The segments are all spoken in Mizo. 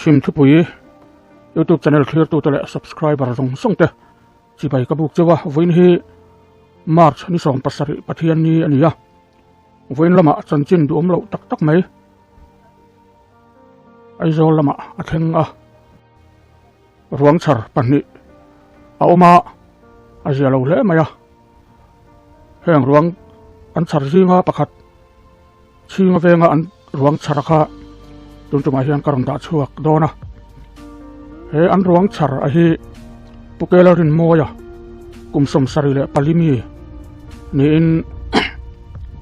Chhim thupui YouTube channel thlirtute leh subscriber zawng zawng te chibai ka buk cheu a, vawiin hi March ni 17 Pathian ni a ni a, vawiin lamah chanchin duhawm loh tak tak mai Aizawl lamah a thleng a, ruang chhar pahnih a awm a, a zia lo hle mai a, heng ruang an chhar zinga pakhat Chhinga venga an ruang chhar kha tun tumah hian ka rawn dah chhuak dawn a, he an ruang chhar a hi Pukela Rinmawia kum 74 mi niin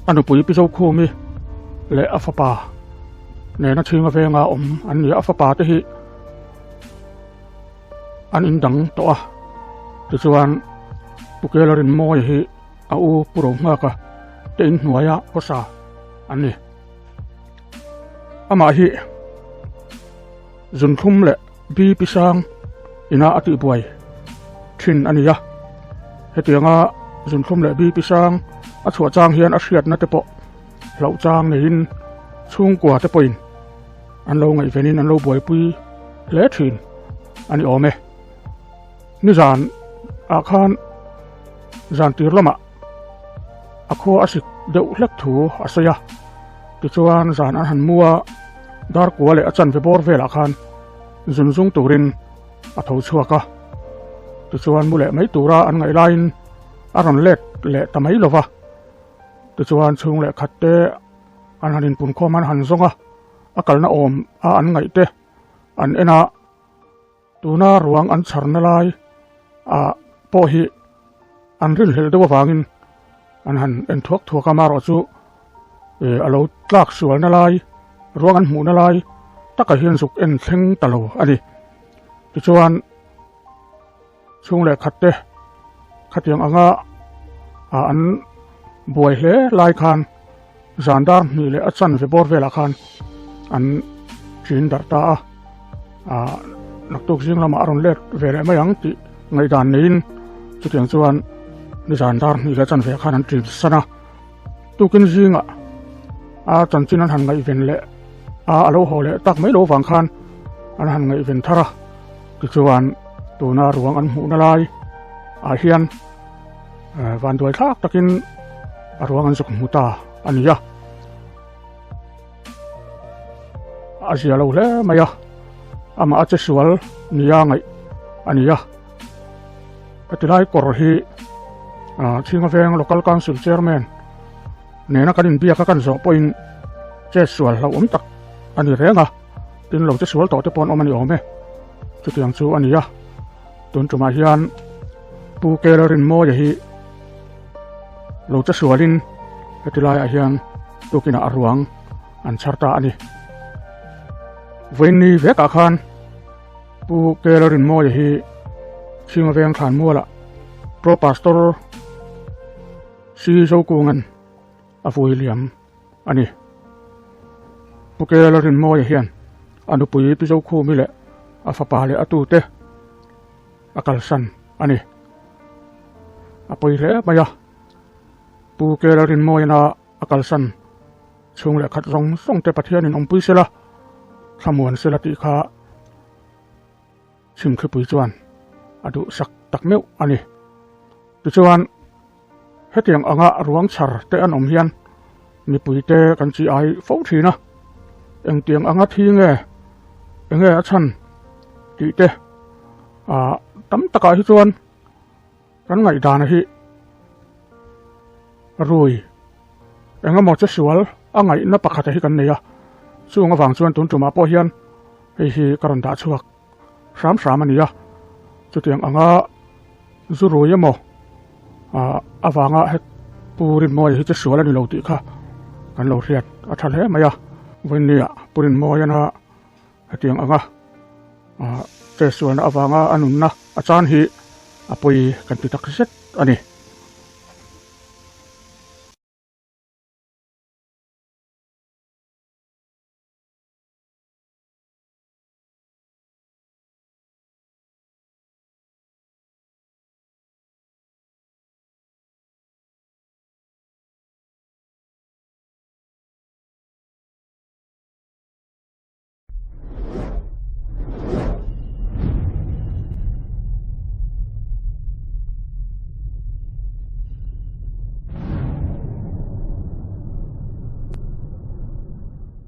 a nupui Pi Zokhumi leh a fapa nena Chhinga venga awm an ni a, a fapa te hi an indang tawh a, tichuan Pukela Rinmawia hi A u Pu Rohngaka te inhnuaia khawsa an ni. Amah hi Zunthlum leh Bi Pi Sang ina a tihbuai thin a ni a. Hetianga Zunthlum leh Bi Pi Sang a chhuah chang hian a hriatna te pawh hlauh chang neiin chhungkua te pawhin an lo ngaihvenin an lo buaipui hle thin a ni awm e. Nizan ah khan zan tir lamah a khua a sik deuh hlek thu a sawi a, tichuan zan an han mu a, dar kua leh a chanve bawr velah khan zun zung turin a tho chhuak a, tichuan mu leh mai tura an ngaih laiin a rawn let leh ta mai lova, tichuan chhung leh khat te an han inpunkhawm an han zawng a, a kalna awm a an ngaih te an en a. Tuna ruang an chharna lai ah pawh hi an rinhlelh deuh avangin an han en thuak thuak a, amaherawh chu eh a lo tlak sualna lai ruang an hmuhna lai takah hian zuk en thleng ta lo a ni. Tichuan chhung leh khat te khatiang anga ah an buai hle lai khan zan dar hnih leh a chanve bawr velah khan an ṭin darh ta a, ah naktuk zing lamah a rawn let ve leh mai ang tih ngaihdan neiin chutiang chuan nizan dar hnih leh a chanve khan an ṭin san a, tukin zingah a chanchin an han ngaihven leh a a lo haw leh tak mai lo vang khan an han ngaihven thar a, tichuan tuna ruang an hmuhna lai ah hian. Van duai thlak takin a ruang an zuk hmu ta a ni a, a zia lo hle mai a, amah a che sual nia ngaih a ni a, heti lai kawr hi Chhinga Veng Local Council Chairman nena kan inbiak a kan zawh pawhin che sual hlauhawm tak a ni reng a, tin lo che sual tawh te pawh an awm a ni awm e, chutiang chu a ni a. Tun tumah hian Pu Kela Rinmawia hi lo che sualin heti laiah hian tukinah a ruang an chhar ta a ni. Vawiinni vekah khan Pu Kela Rinmawia hi Chhinga Veng Thlanmualah Pro Pastor Si Zokungan a vui liam a ni. Pu Kela Rinmawia hian a nupui Pi Zokhumi leh a fapa leh a tute a kalsan a ni. A pawi hle mai a, Pu Kela Rinmawiana a kalsan chhung leh khat zawng zawng te Pathianin awmpui sela, thlamuan sela tih kha Chhimthlipui chuan a duhsak tak meuh a ni. Tichuan, hetiang anga ruang chhar te an awm hian mipuite kan chi ai fo thin a, engtiang anga thi nge, enge a chhan tih te ah tam takah hi chuan kan ngaihdana hi rui engemaw che sual a ngaihna pakhat hi kan nei a, chung avang chuan tun tumah pawh hian hei hi ka rawn dah chhuak. Hram hram a ni a, chutiang anga zu rui emaw ah avanga het Pu Rinmawia hi che sual a ni lo tih kha kan lo hriat a tha hle mai a, Vawiinnia Pu Rinmawiana hetiang anga ah che sualna avanga a nunna a chan hi a pawi kan ti tak zet a ni.